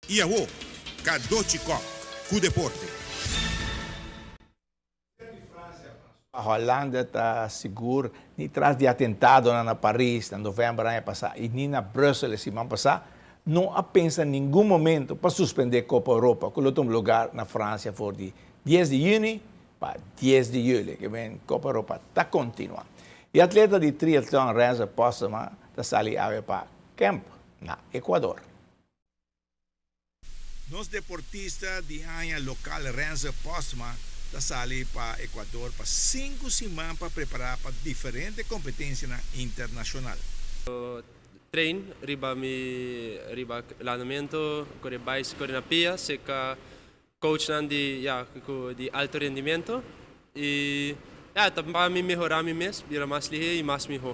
Y awo, Cadochi Kock cu deporte. Holanda ta sigur ni tras di atentadonan na Paris na november aña pasa y ni na Brussel e siman pasa no a pensa ningun momento pa suspende Copa Europa cu lo tuma lugar na Francia for di dies di juni pa dies di juli. Ke men Copa Europa ta continua. E atleta di triatlon Renze Postma ta sali awe pa camp na Ecuador. Nos deportista di aña lokal Renze Postma ta sali pa Ecuador pa sinku siman pa prepará pa diferente kompetensianan internashonal. Train riba mi riba landamento, kore bais, kore na pia, seka coachnan di ya ku di alto rendimento y ya ta pa mi mehora mi mes, bira mas lihe y mas miho.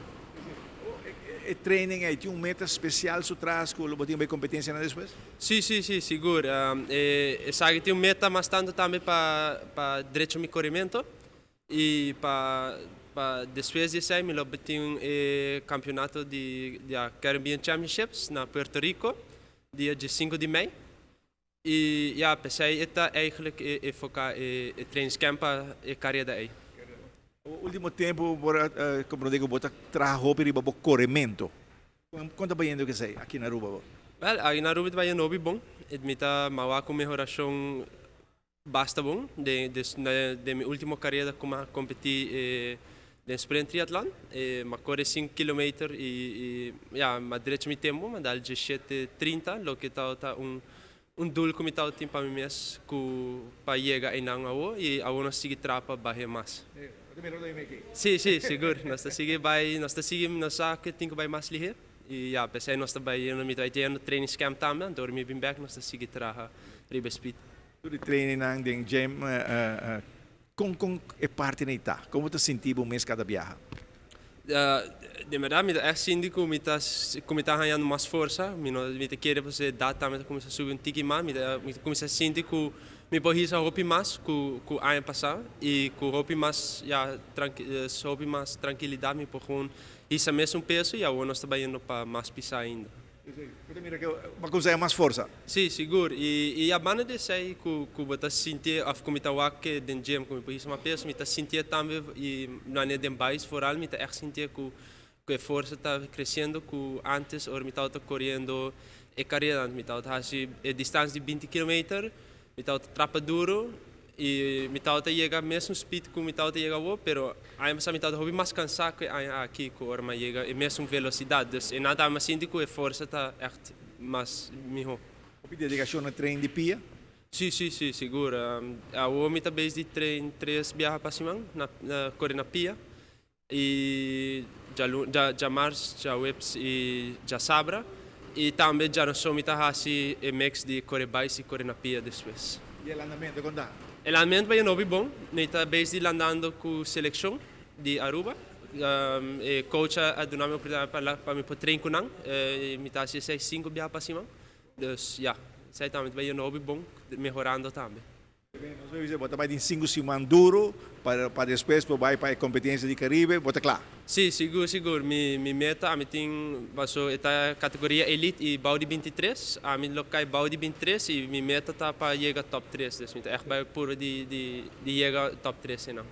E training ei tin un meta special su tras cu lo bo tin bay competencianan despues? Si, si, si, sigur. Esaki tin un meta mas tanto tambe pa pa drecha mi corrimento y pa pa despues di esei mi lo tin e campeonato di ya Caribbean Championships na Puerto Rico dia diescinco di mei. Y ya, p'esei e ta eigenlijk e e foca e e trainingscamp pa e careda ei. Ultimo tempo bo a comprende cu bo ta traha hopi riba bo coremento. Con ta bayendo cu esei aki na Aruba bo? Wel, aki na Aruba ta bayendo hopi bon. Mi ta mawak un mehoracion basta bon den den mi ultimo careda cu mi a competi e den sprint triatlon. Mi a core cinco kilometer y y ya, mi a drecha mi tempo, mi a dal diesshete trinta, loke tabata un Un doel cu mi tawata tin pa mi mes cu pa yega eynan awo y awo nos sigui traha pa bahe mas. Sí, sí, sigur. Nos ta sigui bay, nos ta sigui, nos sa cu tin cu bay mas lihe y ya, p'esey nos ta bay, mi ta bay yendo trainingscamp tambe, anto ora mi bin bek nos ta sigui traha riba e speed. Tur e trainingnan den gym, Kon kon e parti nei ta? Kon bo ta sinti bo mes kada biaha? Den bèrdat mi ta ègt sinti ku mi ta ku mi ta hañando mas forsa. Mi no mi ta kere pasobra edat tambe ta kuminsá subi un tiki mas. Mi ta mi ta kuminsá sinti ku mi por hisa hopi mas ku ku aña pasá i ku hopi mas ya tranki hopi mas trankilidat mi por gewoon hisa mesun peso i awor nos ta bayendo pa mas pisá ainda. Bo ta mira ku bo a kuminsá mas forsa? Sí, sigur. I a banda di esei ku ku bo ta sintié òf ku mi ta wak ke den gym ku mi por hisa mas peso, mi ta sintié tambe i wanneer den bais vooral mi ta ègt sintié ku ku e forsa ta kresiendo ku ántes ora mi tabata koriendo e karera mi tabata hasi e distansia di binti kilometer Mi tabata trapa duro y mi tabata yega mesun speed cu mi tabata yega awor, pero aña pasa mi tabata hopi mas cansa cu e aña aki cu ora mi a yega e mesun velocidad. Dus e nan tambe mi a sinti cu e forsa ta echt mas miho. Hopi dedicacion na train di pia? Si, si, si, sigur. Awor mi ta bezig di train tres biaha pa siman na core na pia y djamars, djaweps y djasabra y tambe djarason mi ta haci e mix di core bais y core na pia despues. Y e landamento con ta? E landamento bay hopi bon, mi ta bezig di landando cu seleccion di Aruba, e coach a duna mi oportunidad pa mi por train cu nan y mi ta haci esey cinco biaha pa siman, dus ya, esey tambe ta bay hopi bon, mehorando tambe. Nos por bisa bo ta bai den sinku siman duru pa despues bo bai pa e kompetensia di Karibe, bo ta kla? Sí, sigur, sigur. Mi mi meta, ami tin, paso e ta kategoria elite i bou di bintitres, ami lo kai bou di bintitres i mi meta ta pa yega top tres, dus mi ta ègt bai puru di di di yega top tres einan.